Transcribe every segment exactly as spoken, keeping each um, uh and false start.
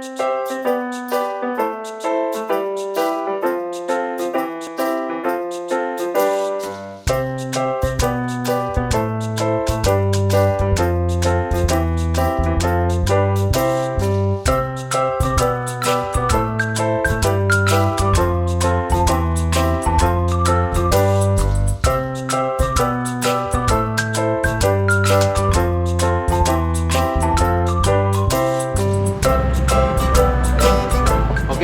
Oke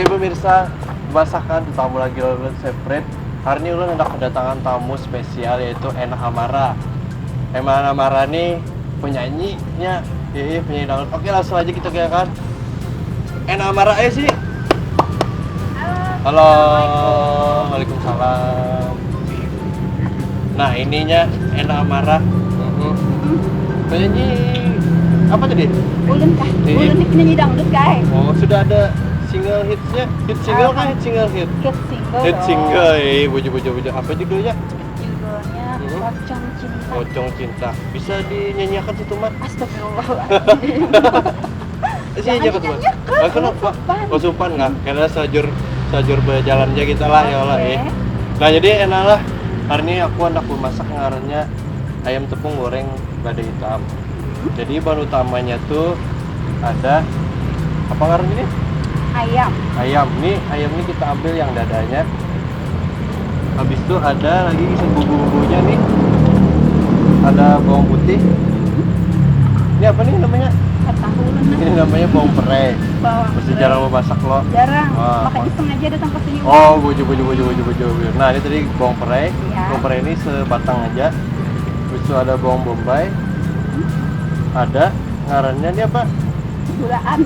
pemirsa, masakan tamu lagi ulun separate. Hari ini ulun hendak kedatangan tamu spesial yaitu Ena Amara. Ena Amara nih penyanyinya, iya penyanyi dangdut. Oke langsung aja kita ke kan. Ena Amara aja sih. Halo. Halo. Waalaikumsalam. Nah ininya Ena Amara. Mm-mm. Penyanyi apa tadi? Ulun kah? Iya. Ulun nih penyanyi dangdut kah? Oh sudah ada single hitsnya? Hit single kah? Apa? Hit single hit? Hit single Hit dong. Single, eh buju buju buju. Apa judulnya? Judulnya Hmm? Pocong Cinta. Pocong Cinta. Bisa dinyanyiakan satu mat? Astagfirullahaladzim. Sih aja ketua. Nyanyiakan. Aku lupa. Oh supan kah? Karena sajur sajur berjalan aja kita lah ya Allah eh. Nah jadi enak lah. Hari ini aku anak memasak ngarannya ayam tepung goreng lada hitam. Jadi bahan utamanya tuh ada apa ngarannya ini? Ayam. Ayam. Nih ayam ini kita ambil yang dadanya. Habis itu ada lagi isi bumbu-bumbunya nih. Ada bawang putih. Ini apa nih namanya? Ketahu ulun nah. Ini namanya bawang perai. Bawang Mesti perai. Jarang memasak loh. Jarang. Ah. Makanya sengaja datang ke sini. Oh, buju buju buju buju buju. Nah, ini tadi bawang perai. Iya. Bawang perai ini sebatang aja. Habis itu ada bawang bombay. Ada ngarannya ini apa? Gulaan.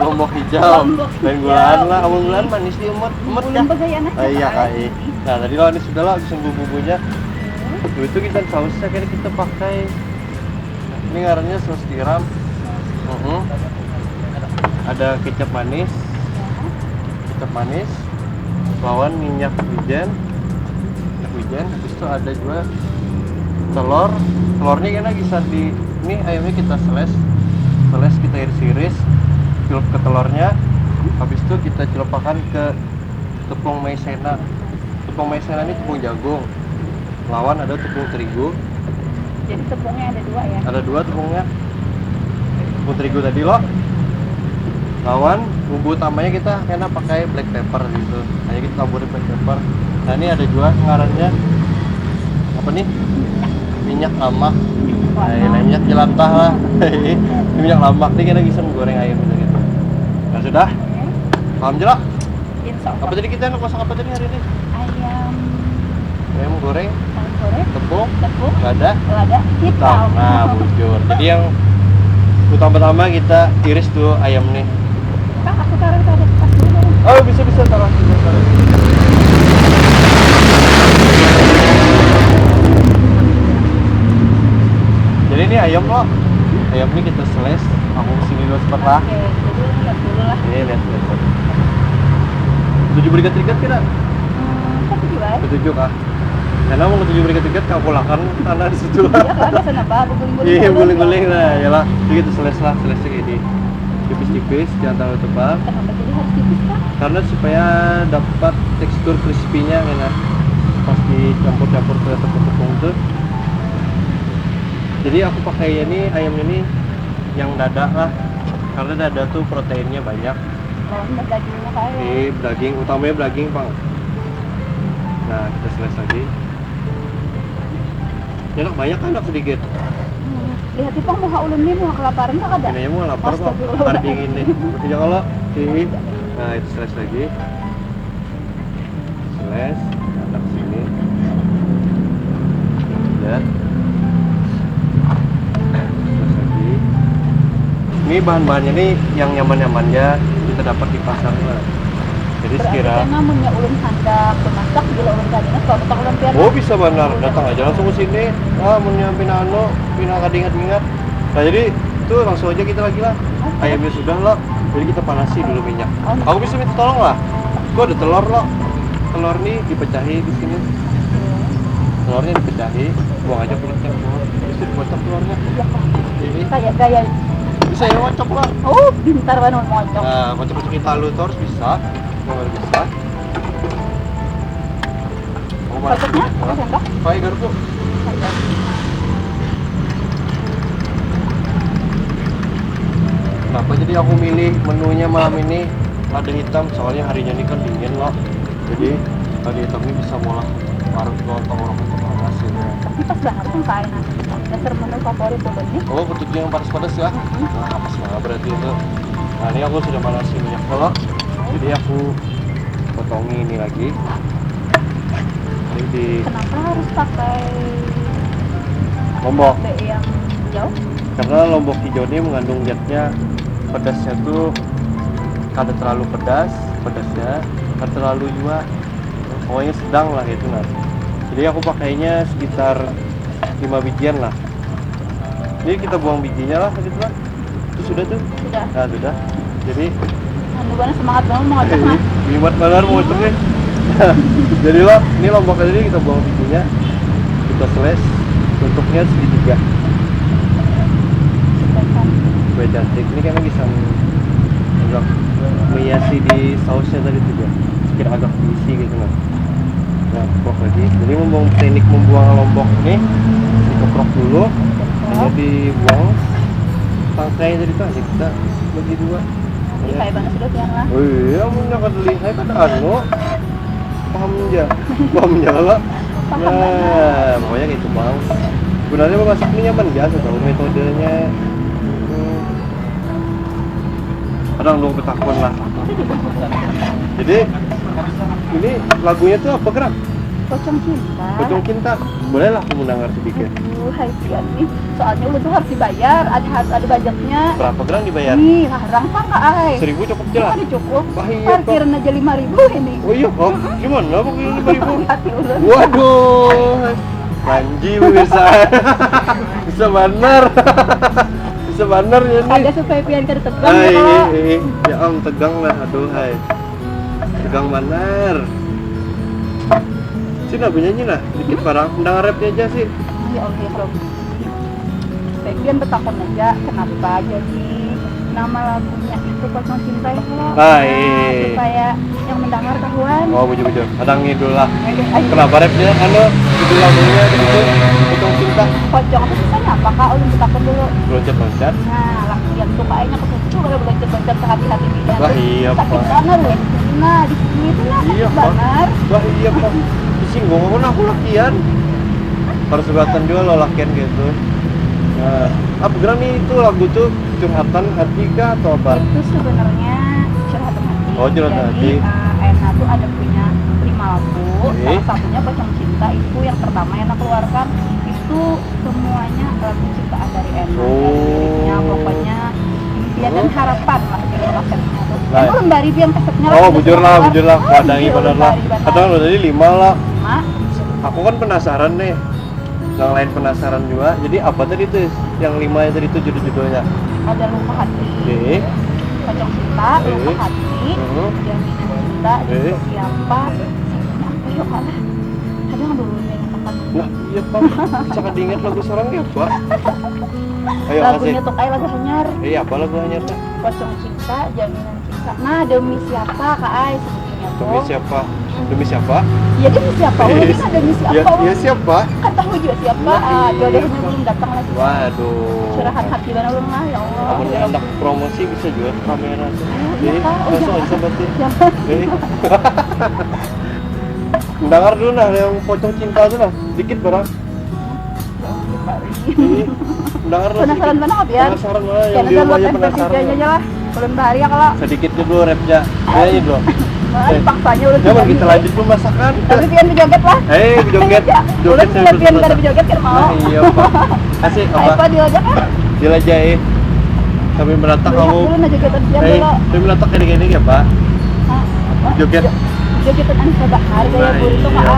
Lombok hijau. Lombok Dan hijau. Gulaan lah, amun gulaan manis di umut. Umut Ulun kah? bagayan aja Ah, iya pakai. kai. Nah, tadi lawan ini sudah lah habis bumbunya. Itu kita sausnya kira kita pakai ini ngarannya saus tiram. Mhm. Ada kecap manis. Kecap manis lawan minyak wijen. Minyak wijen. Habis itu ada juga telur. Telurnya kena bisa di ini ayamnya kita seles. Seles kita iris-iris. Celup ke telurnya. Habis itu kita celupakan ke tepung maizena. Tepung maizena ini tepung jagung. Lawan ada tepung terigu. Jadi tepungnya ada dua ya. Ada dua tepungnya. Tepung terigu tadi loh. Lawan bumbu utamanya kita kena pakai black pepper gitu. Hanya kita taburi black pepper. Nah ini ada juga ngarannya apa nih? Minyak lamak. Nah, ini minyak jelantah lah. Ini minyak lamak nih kita bisa goreng ayam gitu. Nah sudah. Paham jelak? Insya Allah. Apa tadi kita nak masak apa tadi hari ini? Ayam Ayam goreng, ayam goreng, tepung, tepung, lada, lada hitam. Nah, bujur. Jadi yang utama-tama kita iris tuh ayam nih. Kang, aku taruh taruh pas dulu. Oh, bisa bisa taruh bisa taruh. Jadi ini ayam loh. Ayam ini kita slice. Aku kesini dulu sebentar. Oke, jadi lihat dulu lah. Iya, lihat lihat. Tujuh berikat tiga kira? Hmm, satu juga. Ketujuh kah? Karena mau ketujuh berikat tiga kau pulangkan karena di situ lah. Iya, kalau sana bah, guling-guling. Iya, guling-guling lah, ya lah. Jadi kita slice lah, slice ini. Tipis-tipis, jangan terlalu tebal. Kenapa jadi harus tipis, Kak? Karena supaya dapat tekstur crispy-nya enak. Pas dicampur-campur ke tepung-tepung tuh. Jadi aku pakainya nih ayam ini yang dada lah. Karena dada tuh proteinnya banyak. Lawan dagingnya kayak. Ini daging, utamanya daging, Bang. Nah, kita slice lagi. Ini anak banyak kan, anak sedikit. Hmm, lihat itu muha ulun nih, muha kelaparan tak ada. Ini aja mau lapar, Bang. Astagfirullah. Hari dingin nih. Kerja kalau sini. Nah, itu slice lagi. Slice, anak sini. Ya. Slice lagi. Ini bahan-bahannya nih yang nyaman-nyamannya kita dapat di pasar lah. Jadi Berarti sekira kan namunnya ulun handak memasak, bila ulun tadi nak kalau tak ulun pian. Oh, bisa banar, datang aja langsung ke sini. Ah, munnya pina anu, pina kada ingat-ingat. Nah, jadi itu langsung aja kita lagi lah. Ayamnya sudah lah. Jadi kita panasi dulu minyak. Oh. Aku bisa minta tolong lah. Kok ada telur loh. Telur nih dipecahi di sini. Telurnya dipecahi, buang aja kulitnya. Bisa dipotong telurnya. Iya, Kak. Jadi Kayak gaya. Terus Saya ngocok lah. Oh, pintar banar mengocok. Nah, kocok-kocok kita lu tuh harus bisa. Kalau bisa. Aku malas Kocoknya juga. Apa sendok? Pakai garpu. Kenapa jadi aku milih menunya malam ini ada hitam? Soalnya harinya ini kan dingin loh. Jadi ada hitam ini bisa malah larut loh, tenggorokan tuh panas gitu. Ini pas banget tuh kain dasar menu favorit ulun nih. Oh, ketujuh yang panas-panas ya. Nah, pas banget berarti itu. Nah, ini aku sudah manasi minyak telur. Jadi aku potongi ini lagi. Ini di Kenapa harus pakai Lombok. Cabai yang hijau? Karena lombok hijau ini mengandung zatnya, pedasnya tuh kada terlalu pedas, pedasnya kada terlalu juga, pokoknya sedang lah gitu nah. Jadi aku pakainya sekitar lima bijian lah. Jadi kita buang bijinya lah gitu lah. Itu sudah tuh. Sudah. Nah, sudah. Jadi Anu banget semangat banget mau ngajak nah. Liwat banar mau ngecek nih. Jadi lo, ini lombok aja nih kita buang bijinya. Kita slice bentuknya segitiga. Supaya cantik. Ini kan bisa agak menghiasi di sausnya tadi tuh ya. Kira agak diisi gitu nah. Nah, keprok lagi. Jadi membuang teknik membuang lombok ini dikeprok dulu. Ini dibuang tangkainya tadi tuh. Jadi kita bagi dua. Jadi kayak banget sudah pian lah. Oh iya, mun nyakat lihai kan anu paham aja, paham aja lah. Paham Nah, pokoknya kayak itu bang. Sebenarnya memasak ini nyaman biasa tahu metodenya. Hmm. Kadang lu betakun lah. Jadi ini lagunya tuh apa gerak? Pocong cinta. Pocong cinta. Bolehlah aku mendengar sedikit. Aduh, hai pian nih. Soalnya ulun tuh harus dibayar, ada harus ada budgetnya. Berapa gerak dibayar? Nih, larang pang kak ai. Seribu cukup aja lah. Ada cukup. Wah, iya, Parkiran aja lima ribu ini. Oh iya, oh, gimana kok ini lima ribu? Hati ulun. Waduh, lanji pemirsa. Bisa benar. Bisa benar ya nih. Ada supaya pian kada tegang Hai, ya kalau. Eh, eh. Ya om tegang lah, aduh hai. Tegang benar. Sini aku nyanyi nah, dikit barang. Undang rapnya aja sih. Ya Allah ya kalau. Baik pian betakun aja kenapa jadi nama lagunya itu Pocong Cinta ya kalau. Hai. Nah, supaya yang mendengar kahuan. Oh bujur-bujur, kadang ngidul lah. Ayo, ayo. Kenapa rapnya? Anu, judul lagunya itu Pocong Cinta. Pocong itu susahnya apa kak? Ulun betakun dulu. Loncat-loncat. Nah, laki yang tuh kayaknya kesusu kalau beloncat-loncat ke hati-hati dia. Wah, iya, Sakit Pak. Banget loh. Nah, di sini tuh nah, Iya, sakit Pak. Banget. Wah iya pak, disinggung aku nah aku lakian. Harus sebatan juga lo lakian gitu. Nah, apa gerak nih itu lagu tuh curhatan hati kah atau apa? Itu sebenarnya curhatan hati. Oh, curhatan Jadi, hati. eh, Ena tuh ada punya lima lagu. Oke. Salah satunya Pocong Cinta itu yang pertama Ena keluarkan. Itu semuanya lagu ciptaan dari Ena. Oh. Liriknya pokoknya impian dan Hmm. Harapan lah judul kasetnya tuh. Nah. Emang lembari pian kasetnya Oh lah, bujur sudah lah, keluar. Bujur lah, Ah, padangi iya, benar lah. lembari benar. Kadang lo tadi lima lah. Lima. Aku kan penasaran nih. Yang lain penasaran juga. Jadi apa tadi tuh yang lima yang tadi tuh judul-judulnya? Ada Luka Hati. Oke. Pocong Cinta, Luka Eh. Hati, Mhm. Jaminan Cinta, dan Eh. Siapa. Apa ya kak? Aduh dulu yang katakan. Nah iya pak. Bisa kada ingat lagu seorang dia pak. Ayo kasih. Lagunya tuh kayak lagu hanyar. Iya apa lagu hanyar tuh? Pocong Cinta, Jaminan Cinta. Nah, Demi Siapa kak ai sebutinnya tuh. Demi siapa? Demi siapa? Ya demi siapa? Ulun kan demi siapa? Ya, Ulun ya siapa? Kan tahu juga siapa. Nah, Ah, iya, jodohnya Pak. Belum datang lagi. Waduh. Curhat hati benar ulun lah ya Allah. Amun Ya anak Allah. Promosi bisa juga kamera tuh. Oh, iya, Eh, Pak. Oh, langsung iya. Aja berarti. Iya. Eh. Dengar dulu nah yang Pocong Cinta tuh nah, dikit barang. Ya Allah, Pak. Eh, dengar lah Penasaran sedikit. Mana kok biar? Penasaran mana yang Kena di rumahnya buat penasaran. Aja lah. Belum bahari ya kalau. Sedikit dulu rapnya. Nyanyi dulu. Wah, Eh, dipaksanya udah coba jadi. Kita lanjut memasakan. Tapi pian berjoget lah. Eh, berjoget. Udah Joget saya sudah pian berjoget. Kada berjoget kan mau. Nah, iya, Pak. Kasih apa? Apa dilajak ah? Jelajah eh. Sambil menatap Banyak kamu. Dulu nah jogetan siap Eh, dulu. sambil menatap kayak gini ya, Pak. Hah? Joget. Jo- Jogetan anu coba harga ya Nah, burung tuh iya, kak.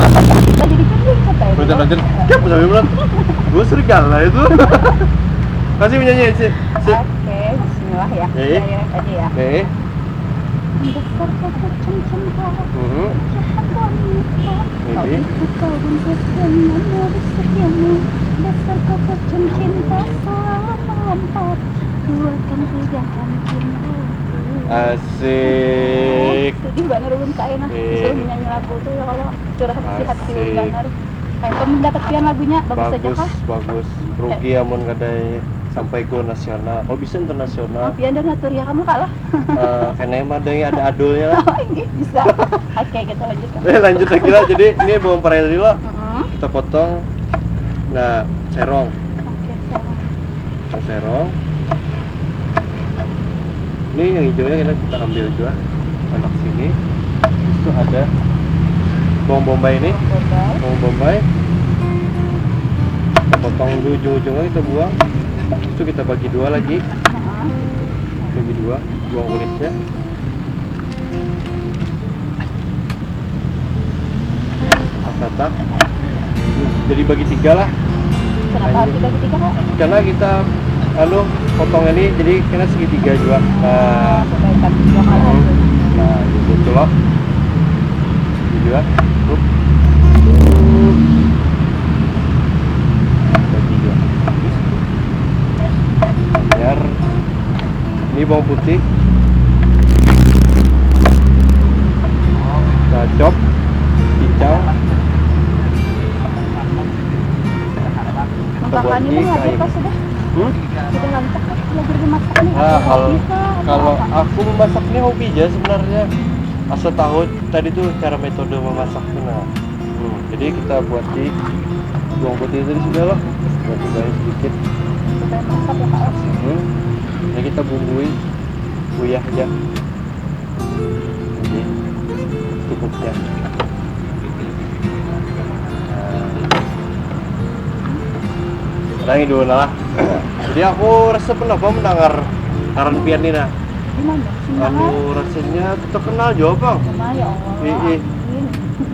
Atau Pak. Ya, jadi kan dia coba ya. Lanjut, lanjut. Siap, sambil menatap. Gue serigala itu. Kasih menyanyi sih. Sih. Oke, bismillah ya. Eh. Saya aja ya. Eh. Dasar kau pocong cinta. Mhm. Jahat wanita. Kau Ini. Itu kau buntut dengan manusia yang Dasar kau pacun cinta selama empat. Dua kan tiga kan cinta. Asik. Sedih banget ulun kayak nah. Iya. Disuruh menyanyi lagu tuh ya Allah, curhat isi hati ulun Asik. Banar. Kayak kamu dapat pian lagunya, bagus aja Bagus, kah? bagus. Rugi amun kada sampai go nasional. Kalau bisa internasional. Pian dan Naturia kamu kalah. Eh, kena emang ada yang ada adulnya lah. Oh, ini bisa. Oke, kita lanjutkan. Eh, lanjut lagi lah. Jadi ini bawang parai tadi loh. Mm-mm. Kita potong. Nah, serong. Oke, sama. Kita serong. Ini yang hijaunya kita, kita ambil juga. Anak sini. Terus itu ada bawang bombay ini. Bombay. Bawang bombay. Kita potong dulu ujung-ujungnya, kita buang. Terus itu kita bagi dua lagi. Heeh. Bagi dua, buang kulitnya. Tatak. Jadi bagi tiga lah. Kenapa harus dibagi tiga, Kak? Karena kita anu potong ini jadi kena segitiga juga. Nah, Supaya tak dua kali. nah gitu tuh loh. Ini juga. Tuh. Bagi dua. Biar ini bawang putih. Kita chop, cincang. Kita buat Makan ini mie lagi kayak pas ini. Sudah. Hmm? Kita ngantuk, belajar memasak nih. Ah, Apa kalau hobi kah? Atau kalau apa? Aku memasak ini hobi aja sebenarnya. Asal tahu tadi tuh cara metode memasak tuh, nah. Hmm, jadi kita buat di bawang putih tadi sudah lah. Kita tambahin sedikit. Supaya mantap ya, Kak. Hmm. Ini kita bumbui, uyah aja. Jadi cukupnya. Nah. Nah, ini dulu lah. Jadi aku rasa pernah apa mendengar ngaran pian ni nah. Gimana? Sumbangan? Anu, rasanya terkenal juga, Bang. Sama ya Allah. Ih, ih. Amin.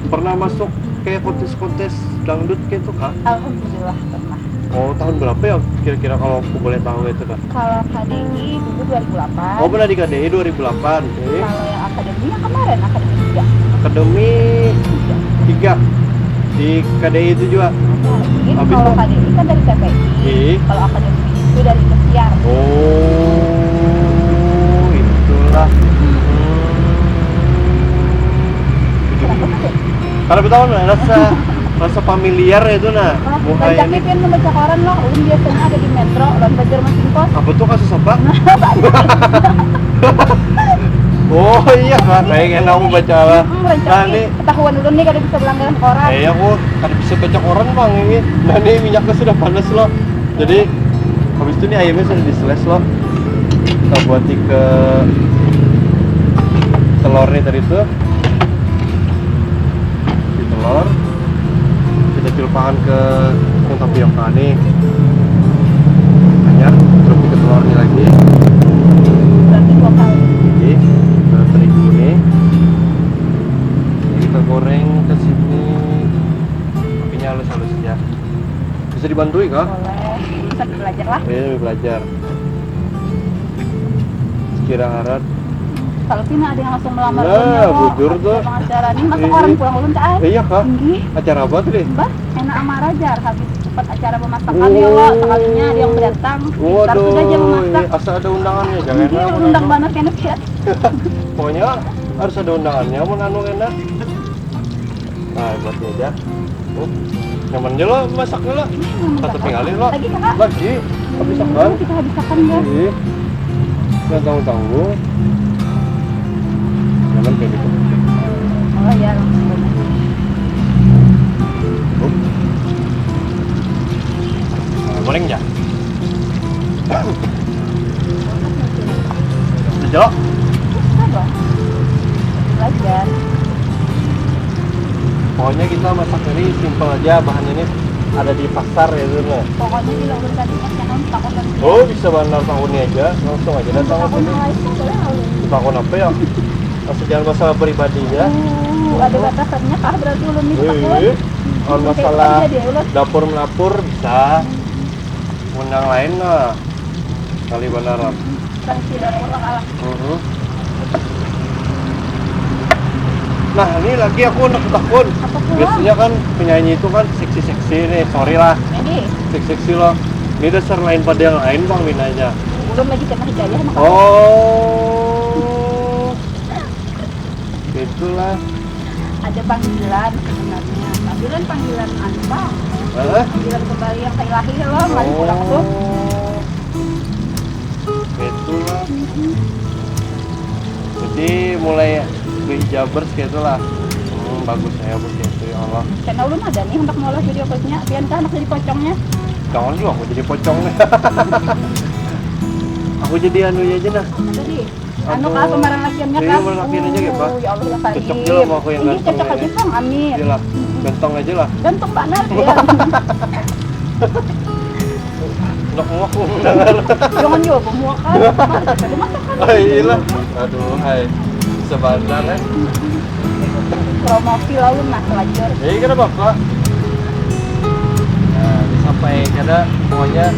Pernah masuk kayak kontes-kontes dangdut kayak itu kah? Alhamdulillah pernah. Oh, tahun berapa ya kira-kira kalau aku boleh tahu itu kah? Kalau K D I dulu dua ribu delapan. Oh, pernah di K D I dua ribu delapan. Eh, Kalau yang akademinya kemarin, akademi tiga. Akademi tiga di K D I itu juga. Nah, jadi Habis kalau itu? K D I kan dari P P I. Iya. Kalau akademi itu dari Indosiar. Oh, itulah. Hmm. Kenapa tuh? Karena betul nah, rasa rasa familiar itu nah. Wah, Muhanya rancak ini. Pian membaca koran loh. Ulun biasanya ada di Metro, lawan Banjarmasin Post. Apa tuh kasus apa? Nah, banyak. Oh iya kan, kayak enak aku baca lah. Hmm, rancak Nah, nih. ini Ketahuan ulun nih kada bisa berlangganan koran. Eh, aku kada bisa baca koran, Bang, ini. Nah, ini minyaknya sudah panas loh. Jadi habis itu nih ayamnya sudah di-slice loh. Kita buat ke telur nih tadi tuh. Di telur kita culpakan ke tepung tapioka nih. Hanyar, terus ke telur nih lagi. Berarti dua kali. Jadi, kita terigu ini. Jadi kita goreng ke sini. Apinya halus-halus aja. Bisa dibantui kah? Boleh. Sambil belajar lah. Iya, sambil belajar. Sekira harat. Kalau Pina ada yang langsung melamar Nah, ulun ya, bujur ada tuh. Pengacara nih, masuk Iya. orang pulang ulun, Cak, ai. Iya kah? Tinggi. Acara apa tuh, Deh? Mbah, enak amat aja, habis cepat acara pemasakan Oh. ya, lo. Sekalinya ada yang berdatang. Ntar sudah aja Waduh, memasak. iya, asal ada undangannya, jangan Tinggi, enak, undang enak. Banjar kena, Cak. Pokoknya harus ada undangannya, mun anu enak. Nah, buatnya aja. Oh, nyaman aja lo masaknya lo. Hmm, Kata tinggalin lo. Lagi, Kakak? Lagi. Habis apa? Kita habis makan ya. Iya. Nggak tahu-tahu. Nyaman kayak gitu. Oh ya, langsung banyak. Nah, goreng ya. Udah, Cok? Apa? Belajar. Pokoknya kita masak ini simple aja, bahannya ini ada di pasar ya, itu nah. Pokoknya di luar tadi kan jangan takut dan Oh, bisa benar tahunnya aja, langsung aja datang ke takut sini. Malaysia boleh lalu. Takut apa ya? Asal jangan masalah pribadi ya. Uh, ada batasannya kah berarti ulun nih takut? Wih, kalau Sampai masalah aja deh, ulun. Dapur melapor bisa. Undang lain lah. Kali benar. Rahasia dapur lah, kalah. Mhm. Nah, ini lagi aku nak takun. Apa pula? Biasanya kan penyanyi itu kan seksi-seksi nih, sorry lah. Ini? Seksi-seksi loh. Ini dasar lain pada yang lain, Bang, minanya. Belum lagi kena hidayah sama kamu. Oh. Itulah. Ada panggilan sebenarnya. Tapi lain panggilan anu, Bang. Hah? Panggilan kembali yang ilahi loh, balik pulang tuh. Oh. Itulah. Jadi mulai behijabers gitu lah. Hmm, bagus saya begitu, ya Allah. Channel ulun ada nih untuk maulah video klipnya. Pian kah anak jadi pocongnya? Jangan juga aku jadi pocong. Aku jadi anu aja nah. Apa tadi? Anu kah, pemeran lakiannya kah? Iya, pemeran lakian aja ya, Pak. Oh, ya Allah, ya Karim. Cocok juga sama aku yang ganteng. Iya, cocok aja, Bang. Amin. Iyalah, ganteng aja lah. Ganteng banget, ya. Nak muak aku mendengar. Jangan juga pemuakan. Masa tadi masakan. Oh, iyalah. Aduh, hai. Sebentar, eh. Promosi lalu, Mas, lajur. Iya, kenapa, Pak? Nah, ini sampai kada, pokoknya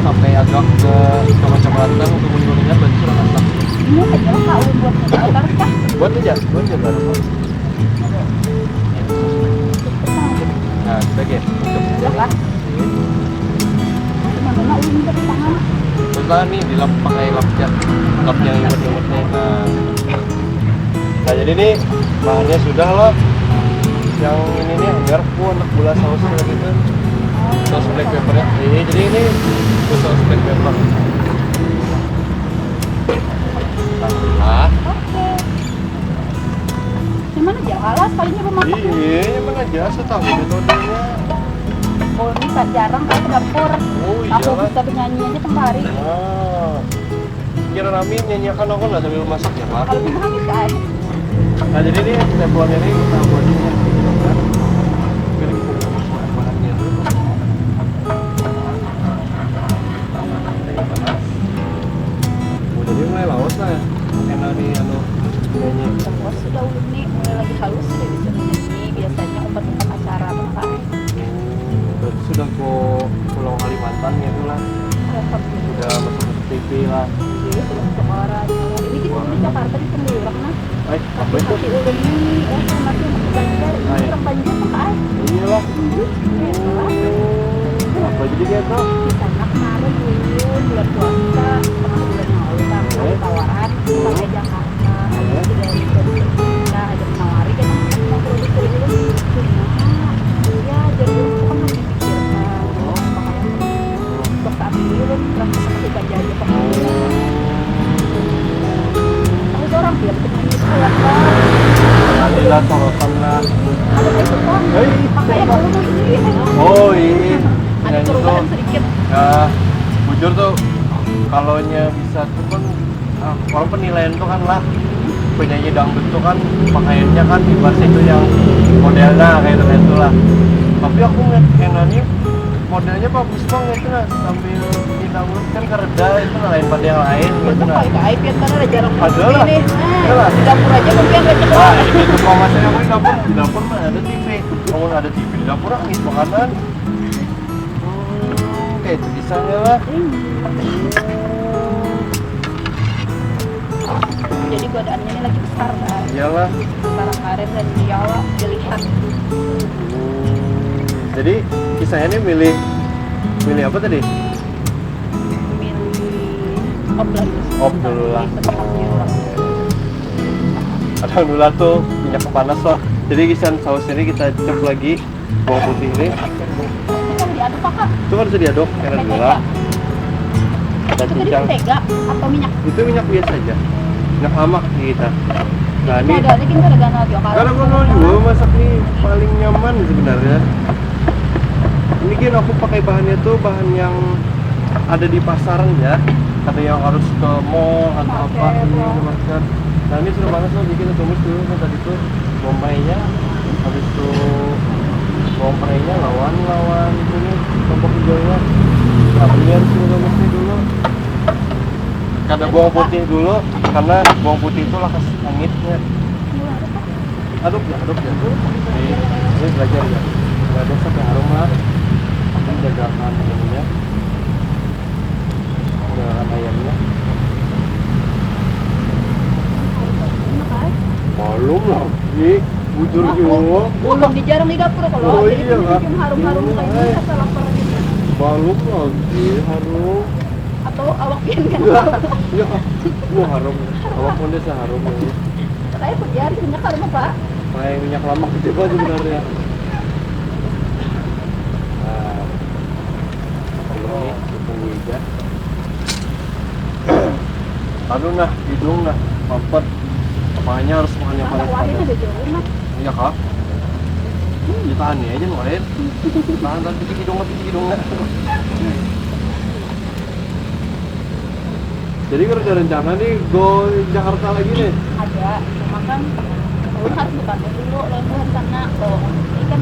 sampai agak ke coklat-coklatan, kuning-kuningan, berarti sudah masak. Ini aja lah, Kak, ulun buat motor kah? Buat aja, buat aja, Pak. Nah, sebagai. Iya, Kak. Mana ulun minta tangan? Terus lah nih, dilap pakai lapnya. Lap yang imut-imutnya. Nah. Nah, jadi ini bahannya sudah loh. Yang ini nih, biar aku anak gula saus lagi tuh. Saus black pepper ya. Ini, jadi ini saus black pepper. Nah. Oke. Nyaman aja, kalah sekalinya bemasak. Iya, nyaman aja, setahu metodenya. Oh, ini tak jarang kan ke dapur. Oh, aku iyalah. Bisa bernyanyi aja kembali. Ah. Kira rami nyanyiakan aku lah sambil masak ya, Pak. Kalau bisa kan bisa aja. Nah, jadi ini teflonnya ini kita buat ini ya. Biar kita masak bahannya. Oh, jadi mulai lawas lah ya. Enak nih, anu, nyanyi. Lawas sudah ulun nih, mulai lagi halus sudah bisa menyanyi. Biasanya umpat-umpat acara apa. Berarti sudah ke Pulau Kalimantan gitu lah. Alhamdulillah. Sudah masuk ke T V lah. Iya, sudah masuk koran. Ini kita di Jakarta di Tengulak, nah. Eh, apa itu? Kaki ulun ni, eh, masih Banjar. Ini orang Banjar, Kak, ai. Iyalah. Iya, lah. Apa jadi dia tuh? Di sana kemarin dulu, bulan puasa, tengah bulan Maulid, Bang. Eh. Ada tawaran, sampai Jakarta. Nah, ada yang menawari, kita mau produksi dulu. Cuma, ya, jadi itu kan harus dipikirkan. Makanya, untuk saat ini, lu merasa seperti gajah aja, Pak. Aku seorang dia, betul, ini kayak apa? Alhamdulillah, sorotan lah. Ada kayak itu, Pak. Hei. Makanya kalau lu sendiri, Oh, iya. Ada perubahan sedikit. Ya, bujur tuh, kalau nya bisa tuh kan, ah, kalau penilaian tuh kan lah, penyanyi dangdut tuh kan pakaiannya kan ibaratnya itu yang modelnya kayak itu, kayak itulah. Tapi aku ngeliat Enani modelnya bagus banget itu nah, sambil di dangdut kan kereda itu nah, lain pada yang lain gitu. Banyak nah. Kali ke aib yang kan ada jarang. Ada lah. Ini. Ada lah. Di dapur aja mungkin ada. Nah, itu tuh kalau saya di dapur, di dapur mah ada T V. Kalau ada T V di dapur, angin makanan. Hmm, kayak itu pisangnya lah. Jadi godaannya ini lagi besar, kan? Iyalah. Antara Karim dan Diawa dilihat. Hmm, jadi kisahnya ini milih, milih apa tadi? Milih op lah. Op dulu lah. Alhamdulillah tuh minyak panas lah. Jadi kisan saus ini kita cek lagi. Bawang putih ini. Itu kan diaduk, Kakak. Itu kan sudah diaduk, kena gula. Mentega. Kita cincang. Mentega atau minyak? Itu minyak biasa aja. Minyak lama kita. Nah, ini modalnya kan gara-gara juga. Karena kalau juga masak nih paling nyaman sebenarnya. Ini kan aku pakai bahannya tuh bahan yang ada di pasaran ya. Ada yang harus ke mall atau apa ini, oke, gitu, Mas, kan. Nah, ini sudah panas loh, jadi kita tumis dulu kan tadi tuh. Bombaynya, habis itu bawang perainya lawan, lawan itu nih, lombok hijaunya. Nah, mendingan sih udah mesti dulu. Kada bawang putih dulu, karena bawang putih itu lakas langitnya. Aduk ya, aduk ya. Ini, ini belajar ya. Nggak ada sampai harum lah. Ini jagakan ininya. Jagakan ayamnya. Belum lah. Ih, bujur jua. Ulun di jarang di dapur kalau Oh, jadi iya, punya Kak. Cium harum-harum kayak ini rasa lapar gitu. Balum lagi harum. Atau awak pian kan harum. Ya, wah harum. Awak pun desa harum ya. Kayak pujian minyak harum apa? Kayak minyak lamak gitu apa sebenarnya. Nah, ini tunggu aja. Anu nah, hidung nah, mampet. Makanya harus makan yang panas-panas. Iya kak. Ditahan ya aja nuain. Tahan tahan picik hidung lah, picik hidung lah. Jadi kerja rencana nih go Jakarta lagi nih. Ada, cuma kan ulun harus bekantor dulu lawan buhan sana. Kalau untuk ini kan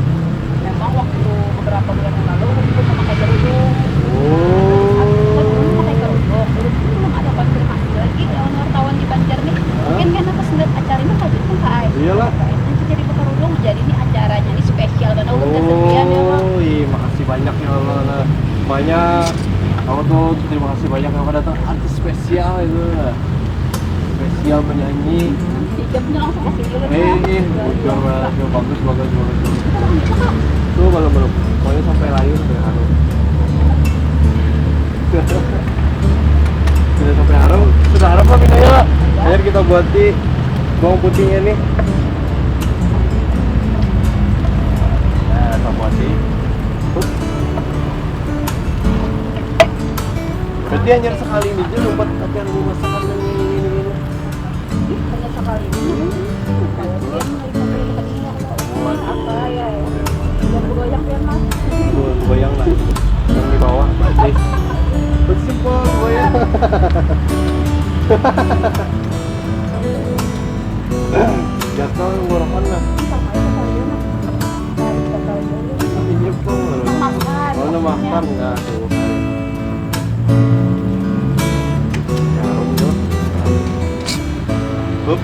memang waktu beberapa bulan yang lalu ulun pun memakai kerudung. Oh. Kan ulun pakai kerudung, ulun pun belum ada konfirmasi lagi lawan wartawan di Banjar nih. Mungkin karena pas ngeliat acara ini kaget kan kak. Iyalah. Itu jadi bekerudung, jadi ini acaranya ini spesial karena ulun kesepian ya bang. Oh, iya, makasih banyak ya Allah. Nah, banyak. Aku tuh terima kasih banyak yang udah datang. Artis spesial itu lah. Spesial penyanyi. Hijabnya langsung ke sini. Eh, eh, bocor banget. Bagus, bagus, bagus. Tuh, belum, belum. Pokoknya sampai layu, sampai harum. Sudah sampai harum. Sudah harum, Pak, minumnya, Pak. Ayo kita buat di bawang putihnya nih. Nah, kita buat di. Berarti hanya sekali ini aja lompat latihan memasakan dan ini ini ini. Hanya sekali ini. Kalau dia menerima dari tadi apa ya? Yang bergoyang dia mas. Goyang lah. Yang di bawah berarti. Bersimpel goyang. Jatuh yang borokan lah. Ini nyepung loh. Makan. Oh, makan. Nah, tuh. Harum tuh. Hup.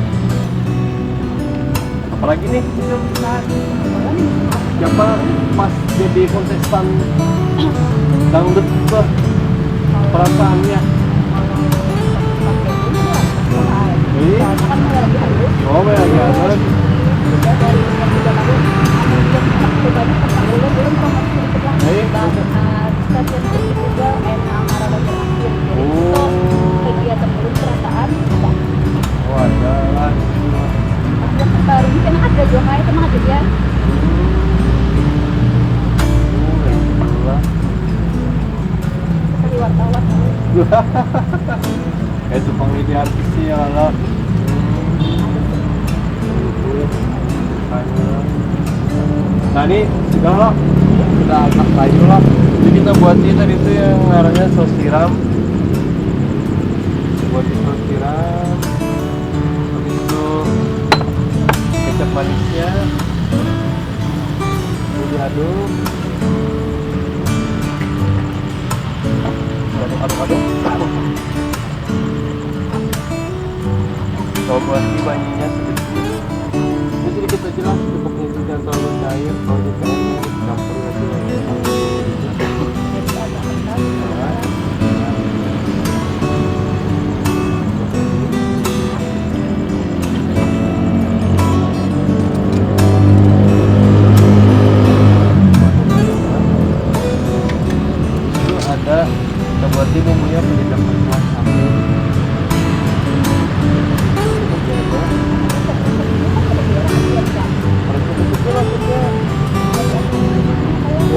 Apalagi nih? Siapa pas jadi kontestan dangdut tuh perasaannya? Ih. Oh, ya, ya, terus? Ih. Stasiun T V juga N A Mara Banjar Akhir. Jadi itu kegiatan ulun perasaan apa? Oh ada lah. Yang terbaru ini kan ada juga kayak sama aja dia. Seperti wartawan. Kayak tukang jadi artis sih ya lah. Nah ini sudah lah, sudah agak kayu lah. Jadi kita buat ini tadi tuh yang ngarannya saus tiram. Buat saus tiram. Habis itu kecap manisnya. Diaduk. Aduk, aduk, aduk. Kalau buat ini banyunya sedikit. Ini sedikit aja lah, cukup ini jangan terlalu cair. Kalau kita campur lagi. Itu ada kita buat ini punya penyedap rasa sapi.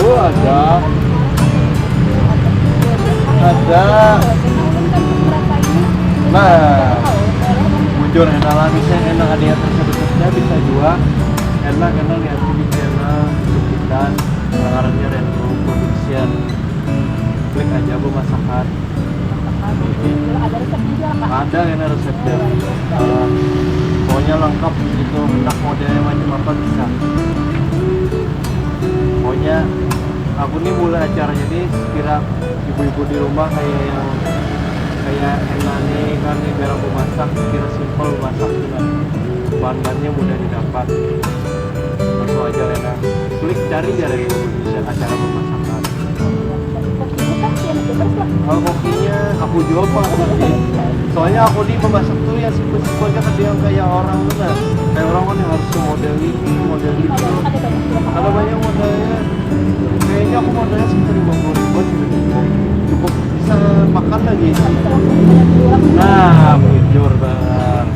Oh ada, ada. Nah, bujur enak lah, misalnya enak ada yang tersebut kerja bisa juga enak karena lihat di channel YouTube kita, ngarannya Retro Production. Klik aja bu masakan. Ada resepnya juga kak? Ada ya resepnya. Uh, pokoknya lengkap gitu, hendak modelnya macam apa bisa. Pokoknya aku nih mulai acaranya nih sekira ibu-ibu di rumah kayak yang kayak Hena nih kan nih jarang memasak, kira simpel masaknya. Bahan-bahannya mudah didapat. Langsung aja Hena klik cari aja dari Indonesia acara memasakan. Kalau kokinya aku jual pak. Makanya aku di memasak tuh ya simpel-simpel aja, kada yang kayak orang tuh nah. Kayak orang kan yang harus model ini, model itu. Ada banyak modelnya. Kayaknya aku modelnya sekitar lima puluh ribuan sudah cukup. Cukup bisa makan lagi. Nah, bujur bang.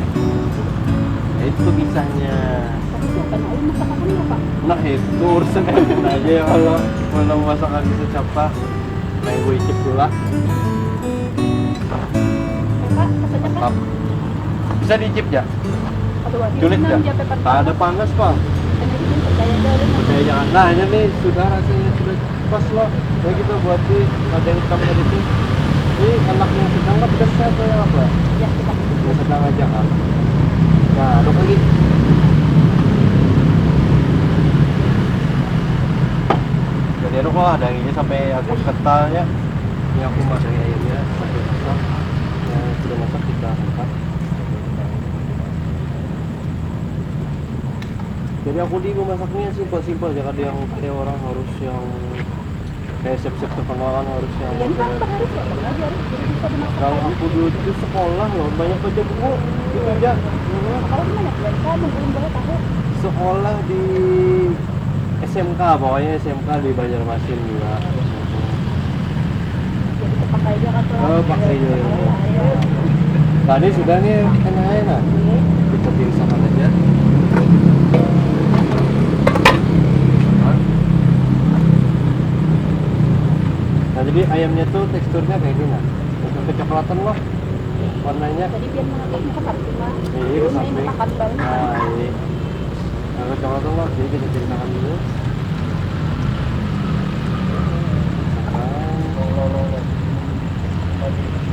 Itu kisahnya. Tapi siapa yang masak makan ya, Pak? Nah, itu urusan aja ya Allah. Mana masakan bisa siapa? Nah, ibu icip dulu lah. Bisa diicip ya? Culik ya? Tak ada panas kok. Percaya jangan. Nah, ini nih sudah rasanya sudah pas loh. Ya kita buat di lada hitam tadi tuh. Ini anak yang sedang apa besar atau yang apa? Ya sedang. Yang sedang aja kan. Nah, aduk lagi. Jadi aduk lah, ada ini sampai agak kentalnya. Ini aku masaknya ayamnya sampai masak. Yang sudah masak kita angkat. Jadi aku di memasaknya simpel-simpel aja, kada yang kayak orang harus yang kayak siap-siap terkenal kan, harus yang. Iya, ini kan harus ya, harus jadi bisa dimasak. Kalau aku dulu itu sekolah loh, banyak baca buku itu aja. Kalau gimana? Belum tahu. Sekolah di S M K, pokoknya S M K di Banjarmasin juga. Jadi terpakai aja kan tuh. Oh, pakai aja. Tadi sudah nih, enak aja nah. Kita tirisakan aja. Nah, jadi ayamnya tuh teksturnya kayak gini nah. Udah kecoklatan loh warnanya. Jadi biar mengecil ke samping lah. Iya, ke samping. Nah, iya. Nah, coba tuh, Mas. Jadi kita ceritakan dulu. Nah,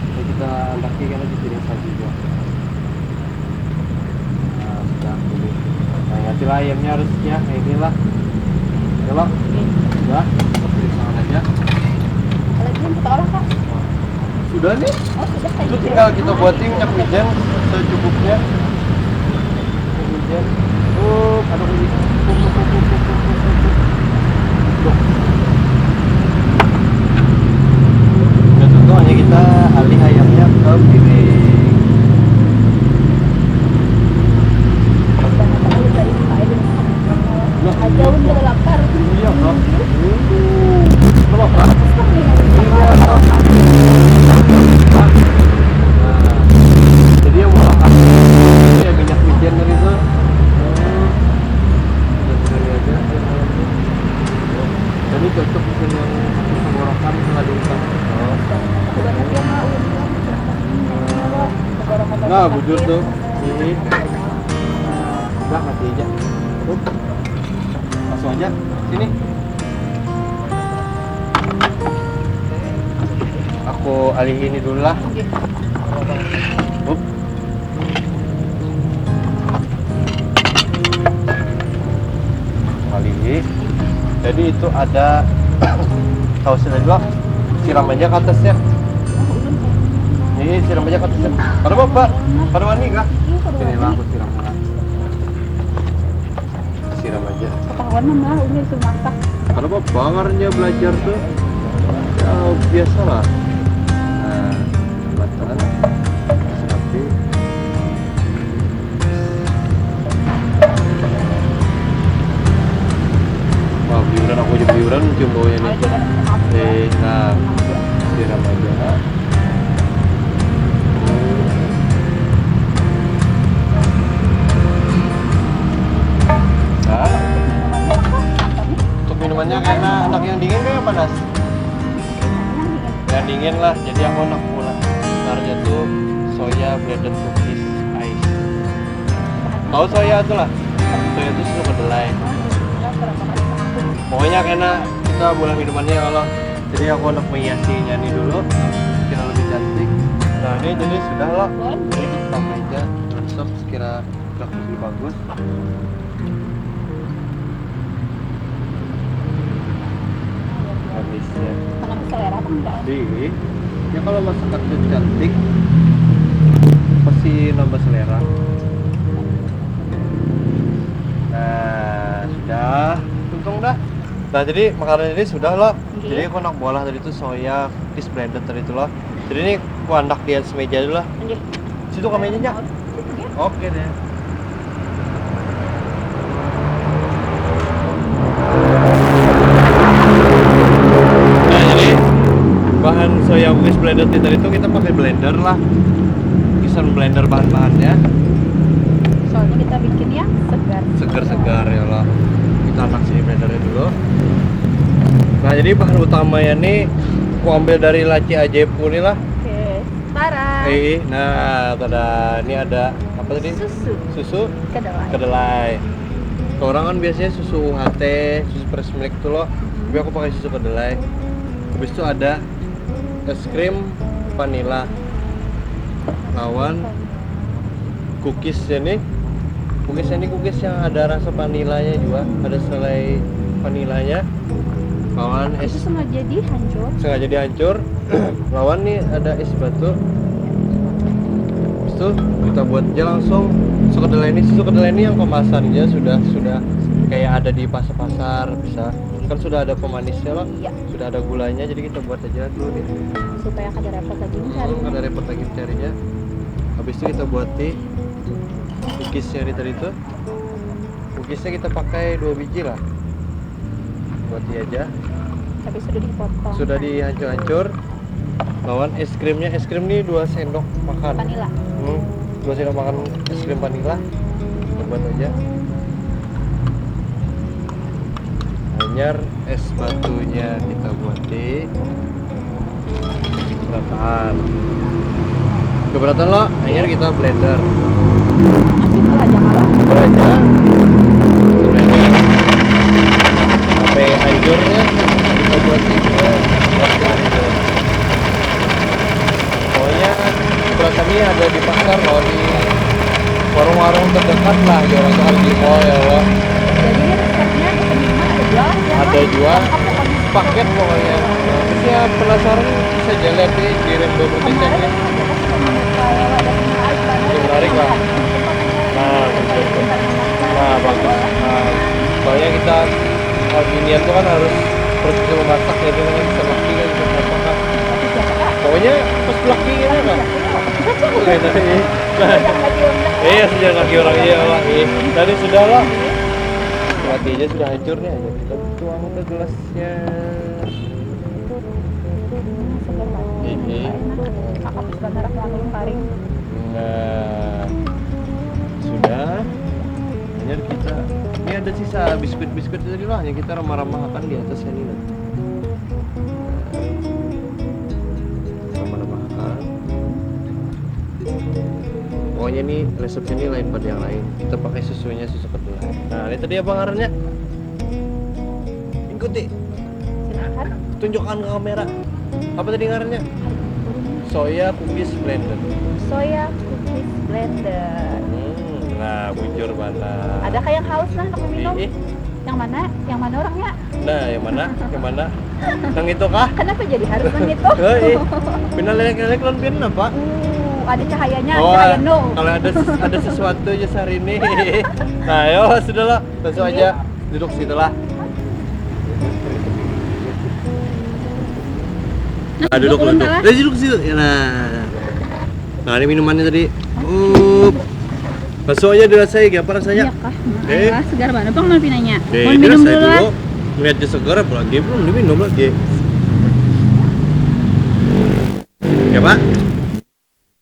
ini kita andaki karena dipiring saja juga. Nah, sudah. Nah, yang hasil ayamnya harus ya, kayak inilah. Coba. Sudah, kita piring tangan aja. Lagi yang kita olah, Kak. Sudah nih. Oh, sudah. Itu tinggal kita buatin minyak wijen secukupnya. Minyak wijen. Oh, ada lagi. Tuh. Udah tuh, hanya kita alih ayamnya ke piring. Loh. Aja udah lapar. Iya, Kak. Loh, Kak. Iya, Kak. Nah, jadi yang mau makan ya minyak wijen tadi tuh. Minyak wijen aja. Jadi cocok di sini yang tenggorokan, nggak diungkap. Nah, bujur tuh. Ini. Nah, udah mati aja. Tuh. Langsung aja. Sini. Aku alih ini dulu lah. Oke. Up. Kembali. Jadi itu ada sausnya dua. Siram aja ke atasnya. Ini siram aja ke atasnya. Kada apa-apa. Kada wani kah? Inilah aku siram. Siram aja. Ketahuan mah, Umi itu masak. Kada apa-apa, ngarannya belajar tuh. Ya, biasa lah. Nah, jembatan. Tapi wah, beliuran, aku aja beliuran cium baunya nih. Eh, nah, siram aja. Nah, untuk minumannya karena anak yang dingin kan yang panas? Yang dingin lah, jadi aku anak pulang. Caranya tuh soya blended cookies ice. Tahu soya tuh lah? Soya tuh suka kedelai. Pokoknya kena kita boleh minumannya kalau jadi aku anak menghiasinya nih dulu biar lebih cantik. Nah, ini jadi sudah lah. Ini kita meja, belum sop, sekira udah lebih bagus. Habisnya. Sangat selera apa enggak? Di, ya kalau masakan itu cantik, pasti nambah selera. Nah, sudah. Untung dah. Nah, jadi makanan ini sudah loh. Oke. Jadi aku nak bola tadi tuh soya fish blended tadi tuh loh. Jadi ini aku andak di atas meja dulu lah. Oke. Situ kami aja. Oke. Oke deh. Nah, jadi bahan soya kukis blender tadi itu kita pakai blender lah. Kisan blender bahan-bahannya. Soalnya kita bikin yang segar. Segar-segar ya lah. Kita anak sini blendernya dulu. Nah, jadi bahan utamanya nih aku ambil dari laci ajaibku nih lah. Oke. Tara. Eh, nah, tada. Ini ada apa tadi? Susu. Susu Kedelai. Kedelai. Kalau orang kan biasanya susu U H T, susu fresh milk tuh loh. Tapi aku pakai susu kedelai. Habis itu ada es krim vanilla lawan cookies ya nih. Cookies ini cookies yang ada rasa vanillanya juga, ada selai vanillanya. Lawan es Itu sengaja dihancur. Sengaja dihancur. Lawan nih ada es batu. Habis itu kita buat aja langsung susu kedelai ini. Susu kedelai ini yang kemasannya sudah sudah kayak ada di pasar-pasar bisa. Kan sudah ada pemanisnya lah. Iya. Sudah ada gulanya, jadi kita buat aja dulu nih. Supaya kada repot lagi mencari. Kalau ada repot lagi mencarinya. Habis itu kita buat nih cookiesnya nih tadi tuh. Cookiesnya kita pakai dua biji lah. Buat dia aja. Tapi sudah dipotong. Sudah dihancur-hancur. Lawan es krimnya, es krim nih dua sendok makan. Vanilla. Hmm, dua sendok makan es krim vanilla. Kita buat aja. Hanyar es batunya kita buat di berataan. Keberatan lo, hanyar kita blender. Masih belajar apa? Blender. Sampai hancurnya kita buat di blender. Pokoknya beras ini ada di pasar loh, di warung-warung terdekat lah, ya orang tuh di mall ya loh. Jadi resepnya di sini mah ada jual ya, Ada Pak? jual Apa pokoknya? Paket pokoknya. Nah, terus ya penasaran bisa aja lihat di di Rainbow Production Kemarin ya. ada apa sih yang menarik? Kayak ada menarik banget. Itu menarik lah. Nah, Kayak pintar memasak. Nah, bagus. Nah, soalnya kita kalau ginian tuh kan harus harus bisa memasak ya, itu kan bisa laki kan bisa siapa kan. Tapi siapa, Kak? Pokoknya pas laki gitu kan. Siapa, Kak? Oke, tadi. Yang lagi undang. Iya, sejak laki orang iya lah. Iya. Tadi sudah lah. Mati aja sudah hancur nih, aja kita tuang ke gelasnya. Hmm, segar banget. Ini. Enak. Kakak tuh sebenarnya aku anu karing. Nah, sudah. Hanyar kita. Ini ada sisa biskuit-biskuit tadi lah, yang kita ramah-ramahakan di atas ini lah. Ramah-ramahakan. Pokoknya ini resepnya ini lain pada yang lain. Kita pakai susunya, susu kedelai. Nah, ini tadi apa ngarannya? Ikuti. Silakan. Tunjukkan ke kamera. Apa tadi ngarannya? Soya cookies blender. Soya cookies blender. Hmm, nah, bujur mana? Ada kayak yang haus nah, nak minum. Ih, ih. Yang mana? Yang mana orangnya? Nah, yang mana? Yang mana? Yang itu kah? Kenapa jadi harus yang itu? Eh, ih. Pina lelek-lelek lawan pina apa? Uh, ada cahayanya, Oh, cahaya no. Kalau ada ses- ada sesuatu aja sehari ini. Nah, yo sudah lah, langsung aja duduk situ lah. Nah, duduk Duduk ulun duduk. lah. Eh, duduk situ. Ya, nah. Nah, ini minumannya tadi. Uh, langsung aja dirasai, apa rasanya? Iya kah? Eh. Alah, segar banget bang, mau pinanya. Deh, Mau minum dirasai dulu lah. Lihat aja segar, apalagi belum diminum lagi. Ya, Pak?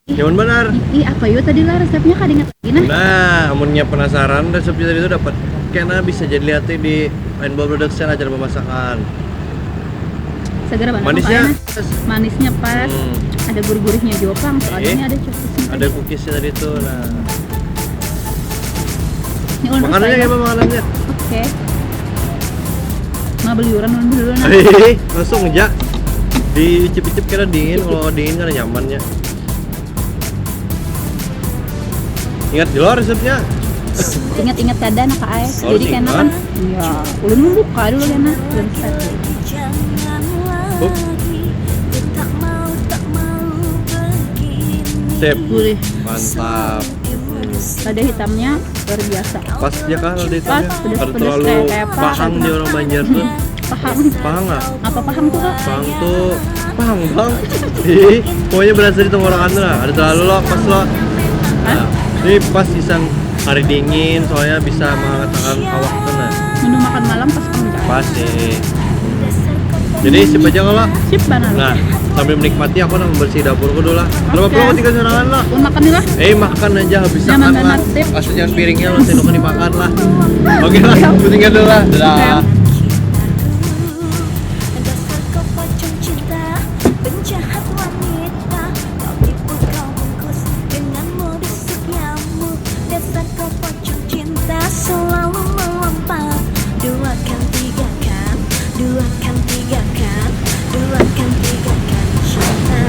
Nyaman benar. Ih, apa yuk tadi lah resepnya, kada ingat lagi nah. Nah, amunnya penasaran resepnya tadi itu dapat kena bisa jadi lihat di Rainbow Production acara pemasakan. Segar banget Manisnya pokoknya, nah. Manisnya pas, Hmm. Ada gurih-gurihnya juga pang, soalnya Iya. Ini ada cookiesnya. Ada cookiesnya tadi tuh. Nah, Ini ulun makanannya rasain. Gimana makanannya? Oke. Nah, beliuran ulun dulu nah. Hehehe, langsung aja. Diicip-icip kira dingin, kalau dingin kan nyamannya. Ingat dulu resepnya. Ingat-ingat kada anak ai. Oh, Jadi ingat. Kena kan, iya. Ulun membuka dulu Kena. Belum set. Hup. Sip. Gurih. Mantap. Lada hitamnya luar biasa. Pas ya kah lada hitamnya? Pas, pedes, Kada pedes, terlalu kayak, kayak apa? Pahang di orang Banjar tuh. Pahang. Pahang ah? Apa pahang tuh, Kak? Pahang tuh pahang bang. Ih, pokoknya berasa di tenggorokan tuh lah. Ada terlalu lo, pas lo. Nah, ini pas sisan hari dingin, soalnya bisa mengatakan awak tuh, nah. Menu makan malam pas penggalan. Pas sih. Jadi sip aja kalau. Sip banar. Nah, sambil menikmati aku nang bersih dapurku dulu lah. Berapa Oke. pulang tiga sorangan lah. Ulun makan nih lah. Eh, makan aja habis Jangan makan lah. banyak tip. Aslinya piringnya lo sendoknya dimakan lah. Oke lah, pentingnya dulu lah. Dadah. Dasar kau pocong cinta, penjahat wanita. Kau tipu, kau bungkus dengan modus setiamu. Dasar kau pocong cinta, selalu melompat. Dua kan tiga kan, dua kan tiga kan, dua kan tiga kan cinta.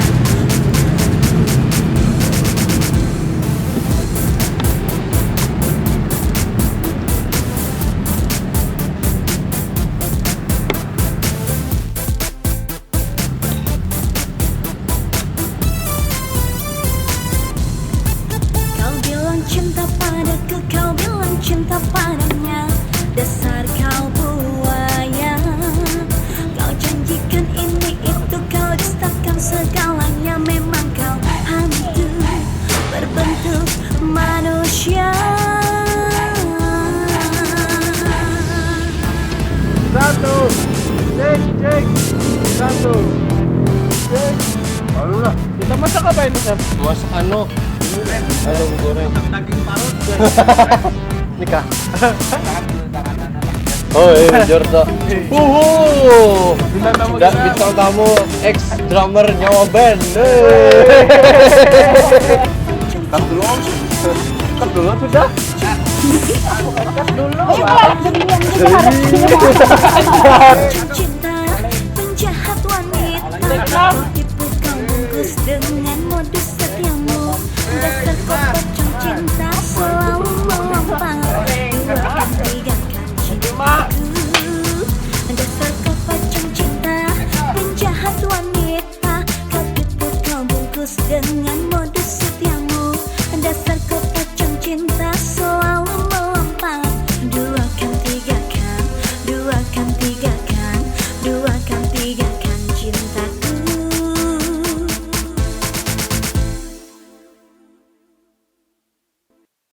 Kau bilang cinta padaku, kau bilang cinta padanya. Dasar kau buaya. Kau janjikan ini itu, kau dustakan segalanya. Memang kau hantu berbentuk manusia. Satu, cek cek, satu, cek. Aduh lah, kita masak apa ini, Sam? Mas anu, anu goreng. Daging parut. Nikah. Oh iya, jujur tuh. Uhuh. Bintang tamu, bintang tamu ex drummer Nyawa Band. Cut dulu, Om. Cut dulu sudah. Cinta, penjahat wanita. Kau tipu, kau bungkus dengan modus